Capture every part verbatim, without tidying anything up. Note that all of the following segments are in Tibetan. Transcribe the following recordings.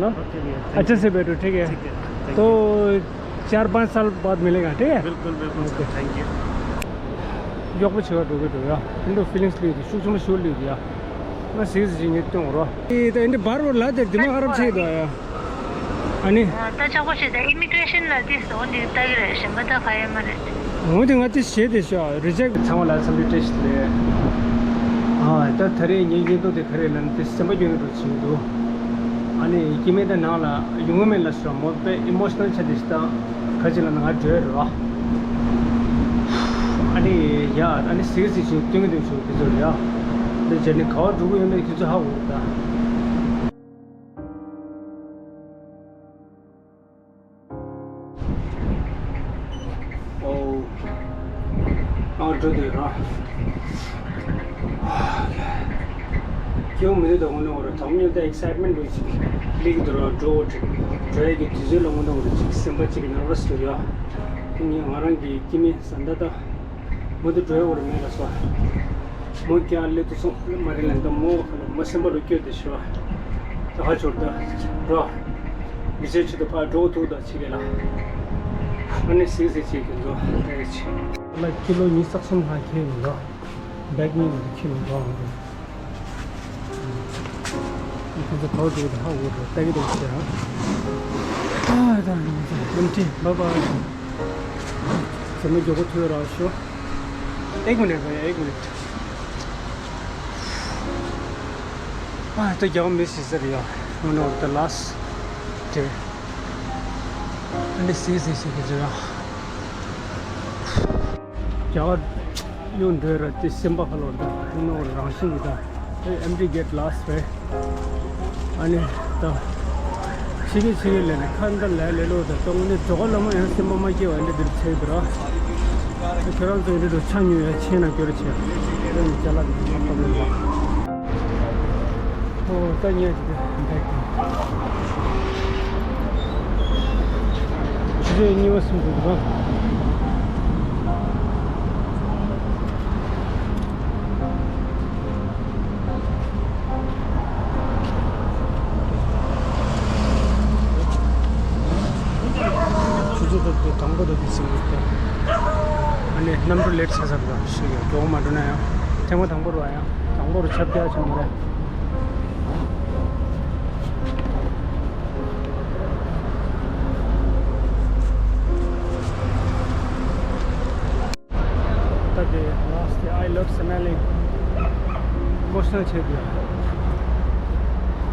ना? ओके भैया, thank you। अच्छे से बैठो, ठीक है? ठीक है, thank you। तो चार पाँच साल बाद मिलेगा, ठीक है? बिल्कुल, बिल्कुल सर, ओके। Thank you. མགྱོགས་པོ་བྱེད་པ་འགྲོ་གི་འདུག་ཡ། ཨིན་འགྲོ་ཕི་ལིང་སི་ལུས་འདུག་ཤུགས་ཆེན་པོ་ཞུ་ལུས་འདུག་ཡ། ང་སིག་སི་ཅིག་ངས་སྟོན་རོགས། ཨེ་ད་ཨིན་འདྲ་བར་བར་ལ་དེར་དེ་མ་ཨ་རབ་ཆེ་འདུག་ཡ། ཨ་ནི། ད་ལྕགས་པོ་ཞིག་ད་ཨི་མི་གྷི་རེ་ཤན་ལ་དེ་སོ་འདི་ལྟ་གི་རེད། གཞན་པ་ད་ག་ཡོད་མ་རེད། འོ་དེ་ང་དེ་བྱེད་དེ་ཤོག་རི་ཇེག་ཚང་མ་ལ་འཚམས་འདྲི་བཀྲ་ཤིས་བདེ་ལེགས། ཨ་ད་ད་རེས་ངའི་བརྙན་ཐུང་དེ་ག་རེ་ལབ་ན་དེ་སེམས་པ་སྐྱོ་ནི་འདྲ་བྱེད་ཀྱི་འདུག་ཨ་ནི་སྐྱེ་དམན་དེ་ནང་ལ་ཡོང་གི་མེད་ལ་ཤོག་མོ་དཔེ་ཨི་མོ་ཤི་ནལ་ཆགས་དེ་ཤི་ད་ཁ་ཅིག་ལ་ང་བྲོས་རོགས། ཨ་ནི་ཡ་ཨ་ནི་སིག་སི་ཅིག་སྟོན་གི་འདུག་ཤོག་དེ་ཚོ་ཡ། འདི་བྱས་ནས་ག་བ་འགྲོ་གི་ཡོད་མེད་ཁྱེད་ཚོ་ཧ་གོ་གི་ད། ཨོ། ཨ་འགྲོ་འདོད་ར། ཁྱེད་མི་འདུག་དང་ངོ་ནོར་དང་མཉམ་དུ་ཨེག་སའེ་ཊི་མེན་ཊི་འདྲ་ཅིག་སླེབས་འདུག་ར། འགྲོ་འགྲོ་ཡས་ཀྱི་དུས་ཚོད་ལ་ངོ་ནོར་ཅིག་སེམས་པ་ཅིག་ནར་ཝ་སི་འདུག་ཡ། ངས་ང་རང་གི་སྐྱེ་དམན་བཟའ་ཟླ་དང་མོ་དེ་འགྲོ་ཡས་འོར་མེད་ལ་སོ། མོ་ཀྱང་སླེབས་དུས་སོང་མ་རེད་ལན་ད་མོ་ཁ་ལ་མོ་སེམས་པ་ལ་སྐྱོ་དེ་ཤི་བ། ད་ཧ་ཆོར་ད་རོ། མི་ཚེ་ཆུ་དུ་ཕར་འགྲོ་ཐུག་ད་ཕྱི་རྒྱལ་ལ། ཨ་ནི་སིག་སི་ཅིག་གི་འགྲོ་ད་རེ་ཆེ། ལ་ཀི་ལོ་ཉི་ཤུ་རྩ་གསུམ་ལྷག་ཁྱེར་ཡོང་འགྲོ། བེག་གཉིས་ལ་ཁྱེར་ཡོང་འགྲོ་འགྲོ། ཁྱེད་ཚོ་ག་བ་འགྲོ་གི་ཧ་གོ་འགྲོ་ལྟ་གི་འདུག་ཟེར་ཨ། ཨ་ད་ནི་ཚེ་ལམ་ཁྲིད་བཱའི་བཱའི། ཚེ་མོ་མགྱོགས་པོ་ཐུག་རོགས་ཞུ། एक मिनट भैया, एक मिनट। ཨ་ད་རྒྱ་གར་མི་སི་ཟེར་ཡ། ངོ་ནོར་ད་ལཱ་སི་ཊི་ཌེ། ཨ་ནི་སི་སི་སི་གི་ཟེར་ཡ། རྒྱ་གར་གཡུག་འགྲོ་ར་དེ་སེམས་པ་ཁ་ལོར་ད་ཨེ་ནོ་རང་བཞིན་གྱི་ད་ཨེ་ཨེམ་ཊི་གེ་ཊི་ལཱ་སི་ཊི་རེད། ཨ་ནི་ད་ཕྱི་གི་ཕྱི་གི་ལས་ནས་ཁ་འདར་ལས་ལས་ལོ་ད་གཏོང་ནི་འགྲོ་ག་ལ་མ་ཡང་སེམས་པ་མ་སྐྱེ་བ་འདི་འདིར་ཚེ་འདི་ར། ཁྱོད་རང་ཚོ་འདི་དུ་ཆ་ཉུལ་ཡ་ཆེ་ན་སྐྱོར་བྱེད་ཨེ་ནི་ཅ་ལག་འདི་མ་གཏོང་ནི་ལ། ཨོ་ད་ཉལ་གྱི་འདུག་འདུག་གི་ཆུ་ཚོད་གཉིས་པ་སུམ་ཅུ་འདུག་ག་ཆུ་ཚོད་དང་པོ་དང་དུས་ཚོད་ཡོད་དེ། ཨ་ནི་གནམ་གྲུ་ལེ་ཊི་ཆགས་ཚར་འདུག་ཞུ་གི་མགྱོགས་མ་འགྲོ་ན་ཡང་ཐེངས་མ་དང་པོ་རུ་ཡང་དང་པོ་རུ་ཆབ་རྒྱག་བྱུང་བ་རེད། ད་དེ་ལཱ་སི་ཊི་I love smiling ཨི་མོ་ཤི་ནལ་བྱེད་དུས།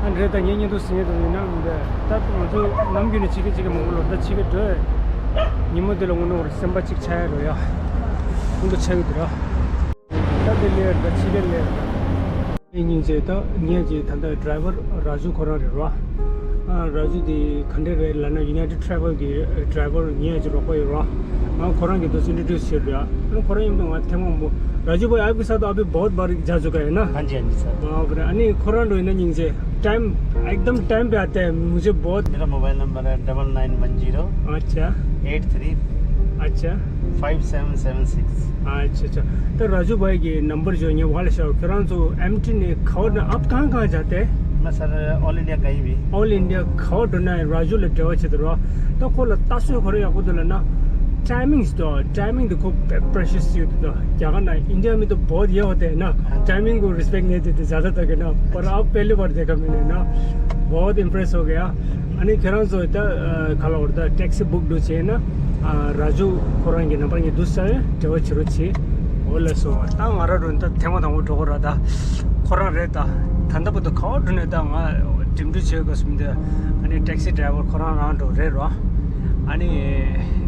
ཨ་འདྲེ་ད་ངས་ཉིན་དུ་ཟིན་ཡོད་དུ་ཡིན་ན་འདི་ད་ང་ཚོ་ནམ་རྒྱུན་ནས་ཕྱི་གི་ཕྱི་གི་མང་པོ་ལོ་ད་ཕྱི་གི་འགྲོ། ཉིན་མོ་འདི་ལ་དངོས་གནས་སེམས་པ་གཅིག་ཆགས་ཡ་རོ་ཡ། ཁོང་དུ་ཆགས་ཡོད་དུ་ར། ད་དེ་ལེར་ད་ཕྱི་གི་ལེར་ད། ངའི་སྙིང་རྗེ་ད་ངའི་རྗེ་ད་ལྟ་ཌི་རའི་ཝར་ར་ཇུ་ཁོ་རང་རེད་རོ། ཨ་ར་ཇུ་དེ་ག་འདྲས་རེད་ལབ་ན་ཡུ་ནའི་ཊེཌ་ཊེ་རེ་ཝལ་གི་ཌི་རའི་ཝར་ངའི་རྗེ་རོགས་པ་ཡོད་རོ། ང་ཁོ་རང་གི་དུ་ཨིན་ཊྲོ་ཌིའུ་སི་བྱེད་རེད། ཨ་ཁོ་རང་ཡིན་དུ་ང་ཐེངས་མང་པོ། राजू भाई, आपके साथ तो अभी बहुत बार जा चुका है ना? हाँ जी, हाँ जी सर। बाप रे, अने खोरा रो ना निंजे। टाइम, एकदम टाइम पे आते हैं, मुझे बहुत। मेरा मोबाइल नंबर है डबल नाइन वन जीरो। अच्छा। Eight three. अच्छा। Five seven seven six. अच्छा, अच्छा। तो राजू भाई के नंबर जो है, वाले शाह, फिर तो एमटी ने खबर ना, आप कहाँ, कहाँ जाते हैं? मैं सर, ऑल इंडिया कहीं भी। ऑल इंडिया खबर ना, राजू ले जाओ चित्र। तो को लगता सो करे, आपको तो ना। टाइमिंग्स तो, टाइमिंग देखो, प्रेशियस सी होती तो, क्या करना है, इंडिया में तो बहुत ये होते हैं ना, टाइमिंग को रिस्पेक्ट नहीं देते ज़्यादातर के ना, पर आप पहली बार देखा मैंने ना, बहुत इम्प्रेस हो गया। अनि खेर जो होता, खाला होता, टैक्सी बुक दो चाहिए ना, राजू खोरांगे नंबर ये दूसरा है, जो छिरो छी, वो ले सो, ता हमारा ढूंढता थे मत हम उठो रहा था, खोरा रहता, ठंडा पर तो खाओ ढूंढता, वहाँ टिम टू छे को सुनते, अनि टैक्सी ड्राइवर खोरा रहा ढो रे रहा। ཨ་ནི་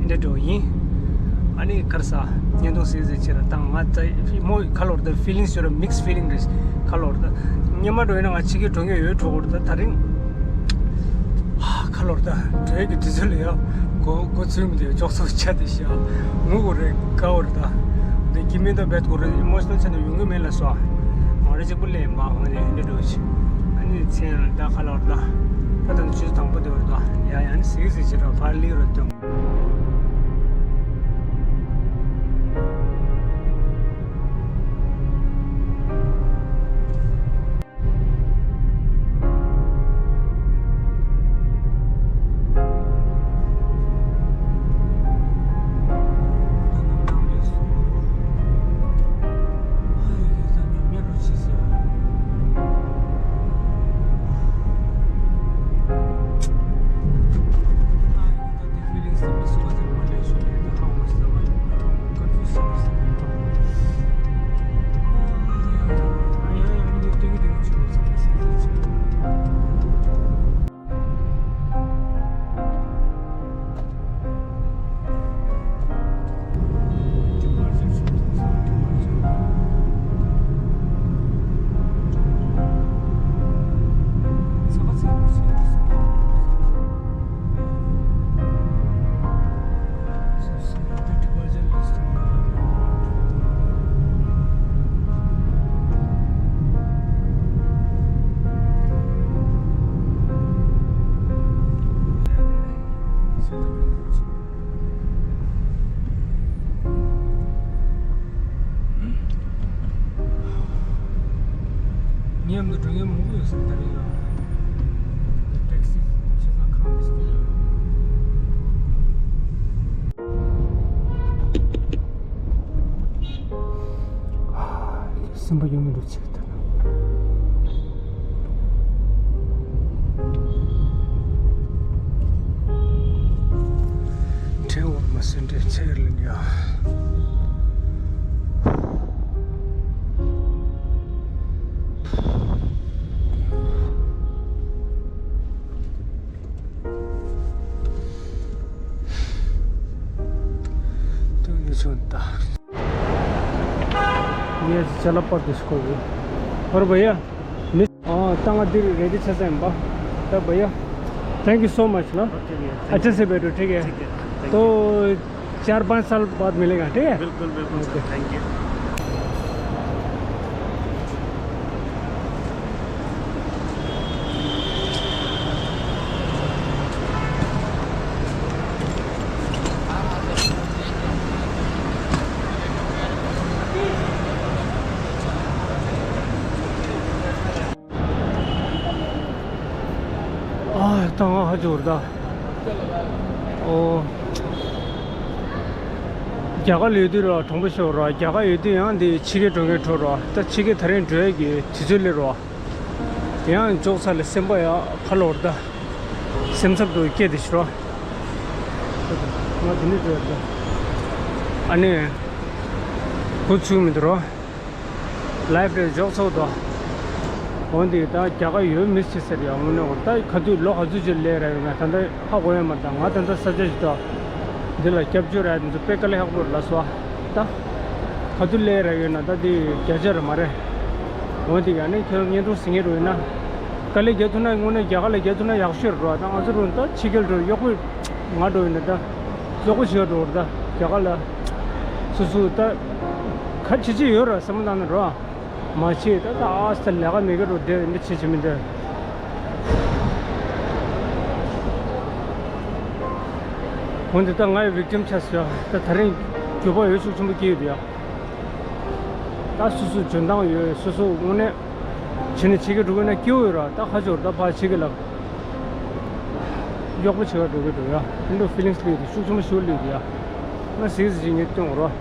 འདི་འགྲོ་ཡིན། ཨ་ནི་གར་ས་བརྙན་ཐུང་གཟིགས་གཟིགས་བྱེད་ར་དང་ང་ད་མོ་ཁ་ལོར་ད་ཕི་ལིང་སི་ཡོད་ར། མིག་སི་ཕི་ལིང་རེད། ཁ་ལོར་ད་སྙེ་མ་འགྲོ་ཡིན་ན་ང་ཕྱི་གི་འགྲོ་ངེས་ཡོད་འགྲོ་གོ་ར། ད་ད་རིང་ཁ་ལོར་ད་འགྲོ་ཡས་ཀྱི་དུས་ཚོད་ལ་ཡ་གོ་གོ་ཚུལ་མི་འདུག་ཅོག་ཙོ་ཆ་དེ་ཤ་ངུ་གོ་རེད། དགའ་བོ་རེད། ད་འདི་སྐྱེ་དམན་ད་བེད་གོ་རེད། ཨི་མོ་ཤི་ནལ་ཆ་ནས་ཡོང་གི་མེད་ལ་སོ། མ་རེད་གཅིག་པུ་ལས་མ་འོང་ནས་འདི་འགྲོ་ཆི། ཨ་ནི་མཚན་ད་ཁ་ལོར་ད་ད་ད་ཆུ་དང་པོ་དེ་བར་ད་ཡ་ཡ་ནི་གཟིགས་གཟིགས་བྱེད་ར་ཕར་ལི་ར་ཏོ། འགྲོ་མཁན་མང་པོ་ཡོད་ས་ད་རེས་ཡོད། ཊེག་སི་ཆ་ཚང་ཁང་མི་སྲིད། སེམས་པ་ཡོང་མི་འདུག་ཅིག་ད་ན། ཁྲེན་འོར་མ་སེ་འདྲེ་ཆེར་ལེན་ཡ། དོན་ནི་ཆུང་ད། ངས་ཅ་ལག་པར་དུ་སྐོར་གི། और भैया, मिस, हाँ, तंग दिल रेडी छ सैम बा। त भैया, thank you so much ना। ओके भैया, thank you। अच्छे से बैठो, ठीक है? ठीक है, thank you। तो चार पाँच साल बाद मिलेगा, ठीक है? बिल्कुल, बिल्कुल sir, okay. Thank you. ཨ་ད་ང་ཧ་ཅང་འུར་ད། ཨོ། རྒྱ་གར་ལ་ཡོད་དུས་ར་གྲོང་པ་ཤོར་ར། རྒྱ་གར་ཡོད་དུས་ཡང་འདི་ཕྱི་རྒྱལ་འགྲོ་མཁན་འཕྲོ་ར། ད་ཕྱི་རྒྱལ་ད་རིང་འགྲོ་ཡས་ཀྱི་དུས་ཚོད་སླེབས་ར། ཡང་འཇོག་ཚར་ལ་སེམས་པ་ཡང་ཁ་ལོ་འུར་ད། སེམས་འཚབ་ཏུ་སྐྱེས་ཏེ་ཤི་ར། ང་འདི་ནས་འགྲོ་ཡས་ད། ཨ་ནི། འགོ་ཚུགས་མི་འདུག་ར། ལའེབ་རེ་འཇོག་ཚོགས་དོ། འོན་ཏེ་ད་རྒྱ་གར་ཡོད་མི་སྲིད་ཟེར་ཡང་དངོས་གནས་འོ་ད་ག་དུས་ལོ་ག་ཚོད་ཅིག་སླེབས་ར་ཡོད་ན་ད་ལྟ་ཧ་གོ་ཡ་མ་རེད། ད་ང་ད་ལྟ་ས་ཆ་ཞིག་ཏོ་འདི་ལ་སྐྱབས་བཅོལ་ར་འདི་ཚོ་དཔེ་དཀའ་ལས་ཁག་པོ་རེད་ལ་སོ། ད་ག་དུས་སླེབས་ར་ཡོད་ན་ད་འདི་བརྒྱ་ཆ་རེད་མ་རེད། འོན་ཏེ་ཡང་ནས་ཁྱོད་བརྙན་ཐུང་ཟིན་ངེས་རུ་ཡིན་ན། དཀའ་ལས་རྒྱག་ཐུབ་ན་དངོས་གནས་རྒྱ་གར་ལ་རྒྱག་ཐུབ་ན་ཡག་ཤོས་རེད་ར། ད་ང་ཚོ་རུ་ད་ཕྱི་རྒྱལ་འགྲོ་གཡོག་པོ་ང་འགྲོ་ཡིན་ན་ད་གཡོག་པོ་བྱེད་འགྲོ་ར། ད་རྒྱ་གར་ལ་སོ་སོ་ད་ག་བྱེད་ཀྱི་ཡོད་ར་བསམ་བློ་བཏང་ན་ར། མ་བྱེད་ད་ད་ཨ་ས་ལས་ཀ་མེད་ཀྱི་རུ་བསྡད་འདི་བྱེད་བྱེད་མི་འདོད། འོན་ཏེ་ད་ང་ཡི་བིག་ཊིམ་ཆགས་སོང་ཡ། ད་ད་རིང་འགྱོད་པ་ཡོད་ཤུགས་ཆེན་པོ་སྐྱེས་ཡོད་ཡ། ད་སོ་སོ་འཇོན་ཐང་ཡོད། སོ་སོ་དངོས་གནས་བྱས་ནས་ཕྱི་རྒྱལ་འགྲོ་གི་ན་སྐྱིད་པོ་ཡོད་ར། ད་ཁ་ཕྱོགས་ད་ཕར་ཕྱི་རྒྱལ་ལ་གཡོག་པོ་བྱེད་ག་འགྲོ་གི་འགྲོ་ཡ། ཨིན་དུ་ཕི་ལིང་སི་ལུས་དེ་ཤུགས་ཆེན་པོ་ཞིག་ལུས་དེ་ཡ། ང་ཟིག་ཟིག་ངས་སྟོན་འོ་ར།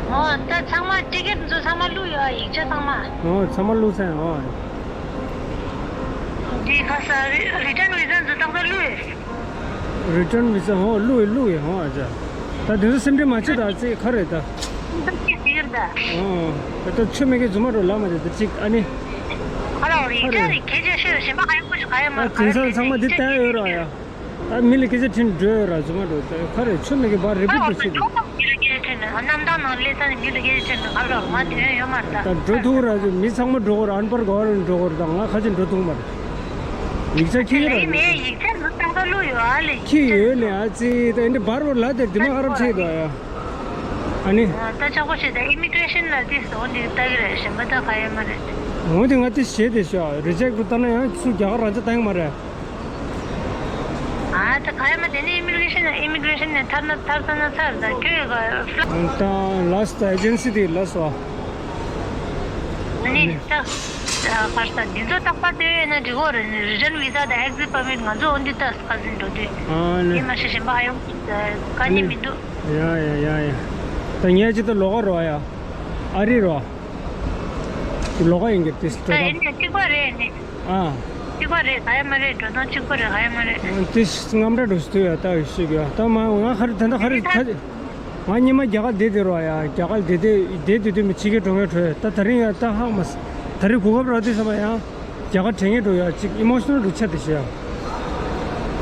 ཨོ་ད་ཚང་མ་ཊི་ཀེ་ཊི་ཚོ་ཚང་མ་བླུགས་ཡོད་ཡིག་ཆ་ཚང་མ། ཨོ་ཚང་མ་བླུགས་ཚར་ཨོ། འདི་ཁ་ས་རི་རི་ཊརན་བི་ཟ་ཚོ་ཏག་ཏག་བླུགས་ཡོད། རི་ཊརན་བི་ཟ་ཧོ་བླུགས་ཡོད་བླུགས་ཡོད་ཧོ་ཨ་ཅག་ད་དེ་ཚོ་སེམས་ཁྲལ་མ་བྱེད་ད་ཅིག་ཁ་རེད་ད། ཨོ་ད་ཆུ་མེད་མཁན་རྫུན་མ་རོ་ལ་མ་རེད་ད་ཅིག་ཨ་ནི། ཨ་ར་རི་ཊརན་རི་ཁེ་ཆེ་ཤོས་གཞན་པ་ག་ཡོད་པོ་ཞིག་ག་ཡོད་མ་ད་དེང་སང་ཚང་མ་འདི་ལྟ་ཡོད་ར་ཡ། ད་མི་ལ་སྐད་ཆ་དྲིས་འགྲོ་ཡོད་ར་རྫུན་མ་རོ་ད་ཁ་རེད་ཆུ་མེད་མཁན་བ་རི་ཨ་པོ་ར་ཊི་བྱེད་དེ། ད་གནམ་ཐང་ནང་སླེབས་ས་ནས་མི་ལ་སྐད་ཆ་དྲིས་ན་ང་ལོར་མ་དོན་ཡོད་མ་རེད་ད། ད་འགྲོ་ཐུབ་ར་ཅིག་མི་ཚང་མ་འགྲོ་གོ་ར་ཨན་པར་གོ་ར་འགྲོ་གོ་ར་ད་ང་ཁ་ཅིག་འགྲོ་ཐུབ་མ་རེད། ཡིག་ཆ་ཁྱི་ར་ལེ་མེད་ཡིག་ཆ་ནི་ཏག་ཏག་བླུགས་ཡོད་ཨ་ལེ། ཁྱི་ཡོད་ལེ་ཨ་ཙི་ད་ཨིན་དྲི་བར་བར་ལ་དེར་དེ་མ་ཁ་རབ་ཆེ་དོ་ཡ། ཨ་ནི། ད་ཆག་པོ་བྱེད་ད་ཨི་མི་གྷི་རེ་ཤན་ལ་དེ་སོ་འདི་ལྟ་གི་རེད་གཞན་པ་ད་ག་ཡོད་མ་རེད། འོ་དེ་ང་དེ་བྱེད་དེ་ཤ་རི་ཇེག་ཏུ་བཏང་ན་ཡང་ཚུར་རྒྱ་གར་རང་ཅག་བཏང་ཡོད་མ་རེད། ཨ་ད་ག་ཡོད་མ་དེ་ནི་ཨི་མི་གྷི་རེ་ཤན་ཨི་མི་གྷི་རེ་ཤན་ནས་ཐར་ན་ཐར་ཚར་ན་ཚར་ད་ཁྱོད་ག་ད་ལ་སི་ད་ཨེ་ཇེན་སི་དེ་ལ་སོ། ཨ་ནི་ད་གར་ས་འདི་ཚོ་རྟག་པར་དེ་ཡོད་ན་འགྲིག་གོ་རེད་ནི་རི་ཊརན་བི་ཟ་དང་ཨེག་ཛིཊ་པར་མིཊ་ང་ཚོ་འོ་འདི་ད་ཁ་སིན་འགྲོ་དུས་ཨ་ནི་དེ་མ་ཤེས་གཞན་པ་ཨ་ཡོང་དཀའ་ངལ་མི་འདུག་ཡ་ཡ་ཡ་ཡ། ད་ངས་ཅི་ད་ལོག་ག་རོ་ཡ། ཨ་རི་རོ། ལོག་ག་ཡིན་གྱི་ཏིས་ད་ཏོ་ཡིན་ན་གཅིག་པ་རེད་ནི། ཨ། གཅིག་པ་རེད་ག་ཡ་མ་རེད་འགྲོ་སྟངས་གཅིག་པ་རེད་ག་ཡ་མ་རེད། ཏིས་རྔམ་འདྲ་འགྲོ་སི་ཏུ་ཡ་ད་ཡོད་ཤིག་ཡ་ད་མ་ང་ཁ་རི་ད་ད་ཁ་རི་ཁ། ང་ཉི་མ་རྒྱ་གར་བསྡད་དེ་རོ་ཡ་རྒྱ་གར་བསྡད་དེ་བསྡད་དེ་དུས་མི་ཕྱི་རྒྱལ་འགྲོ་མཁན་འགྲོ་ཡ་ད་ད་རིང་ཡ་ད་ཧ་མ་སི་ད་རིང་གོ་སྐབས་རག་དུས་ཙམ་པ་ཡང་རྒྱ་གར་དྲན་མཁན་འགྲོ་ཡ་ཅིག་ཨི་མོ་ཤི་ནལ་འགྲོ་ཆ་དེ་ཤི་ཡ་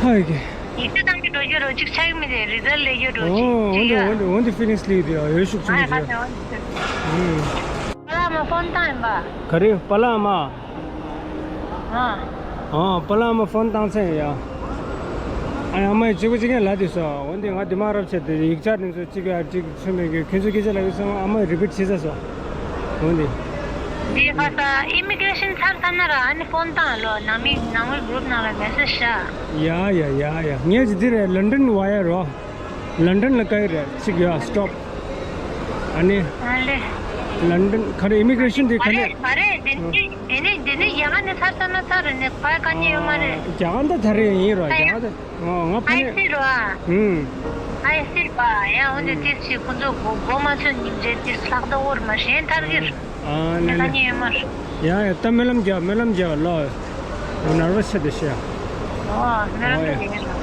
ཧ་ཡི་གེ། ཡིག་ཆ་བཏང་གི་འགྲོ་རྒྱུ་རོ་གཅིག་ཆགས་མི་དེ་རི་ཛལ་ལས་རྒྱུ་རོ་ཨོ་གཅིག་འོན་ཏེ་འོན་ཏེ་འོན་ཏེ་ཕི་ལིང་སི་ལི་དེ་ཡ་ཡོད་ཤུགས་ཆུང་ཨ་ག་ཆེ་ནས་འོན་ཏེ་ཨུམ། པ་ལགས་མ་ཕོན་བཏང་ཡིན་པ། ག་རེ་པ་ལགས་མ། ཨ། ཨ་པ་ལགས་མ་ཕོན་བཏང་ཚེ་ཡ། ཨ་ཡ་མ་ཡི་གཅིག་པུ་གཅིག་ཡན་ལ་དེ་སོ་འོན་ཏེ་ང་དེ་མ་རབ་ཆེ་དེ་ཡིག་ཆ་ནི་ཚོ་གཅིག་ཡ་གཅིག་ཆུ་མེད་གི་ཁྱེད་ཚོ་སྐད་ཆ་ལ་ཡོད་སོང་ཨ་མ་རི་པིཊ་བྱེད་ས་སོ། འོན་ཏེ། འདི་ཁ་ས་ཨི་མི་གྷི་རེ་ཤན་ཚར་ཚར་ན་ར་ཨ་ནི་ཕོན་བཏང་ལོ་ནང་མི་ནང་མི་གུ་རུབ་ནང་ལ་མེ་སེཇ་བཞག་ཡ་ཡ་ཡ་ཡ་ངས་ཅི་དེ་རེད་ལན་ཌན་བ་ཡ་རོ། ལན་ཌན་ལ་བཀའ་ཡི་རེད་ཅིག་ཡ་སི་ཊོབ། ཨ་ནི། ཨ་ལེ། ལན་ཌན་ག་རེ་ཨི་མི་གྷི་རེ་ཤན་དེ་ག་ནས། མ་རེད། དེ་ནི་དེ་ནི་དེ་ནི་རྒྱ་གར་ནས་ཚར་ཚར་ན་ཚར་རེད། ནས་ཕར་ག་ནས་ཡོད་མ་རེད། རྒྱ་གར་ད་ད་རེད་ཡིན་རོ། རྒྱ་གར་ད། ཨོ་ང་ཕ་ནས། ཨའི་སི་རོ། ཧུམ། ཨའི་སི་རོ། ཡ་འོན་ཏེ་དེ་ཚེ་ཁོ་ཚོ་གོ་གོ་མ་ཚོད་ཉིན་རེ་དེ་ལྷག་ད་འོར་མ་གཞན་ཐར་གི་རེད། ཨ་ནི་ནི་ནི་ཡོད་མ་རེད། ཡ་ཡ་ད་སྨོན་ལམ་རྒྱག་སྨོན་ལམ་རྒྱག་ལོ། ནར་བ་སི་ཆེ་དེ་ཤེས། ཨོ་སྨོན་ལམ་ཨོ་ཡ། རྒྱག་ཡིན་ལ།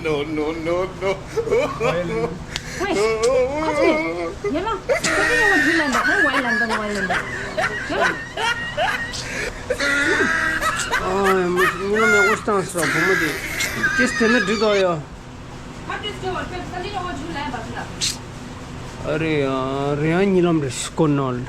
No, no, no, no. ཝེ། ཁ་ཅིག་ཡ་ལ། ཁ་ཅིག་ཡ་ལ་བུ་ལན་ད། ཁོ་ཝེ་ལན་ད། ཝེ་ལན་ད། ཡ་ལ། ཨ་ཡ་མི་ཉི་མ་མེ་ཀོ་སྟངས་སོ་བུ་མོ་དེ། ཅེས་དེ་ནི་འགྲིག་དོ་ཡ། ཨ་རེ་ཡ་རེ་ཡ་ཉི་ལམ་རེ་སྐོར་ནོ།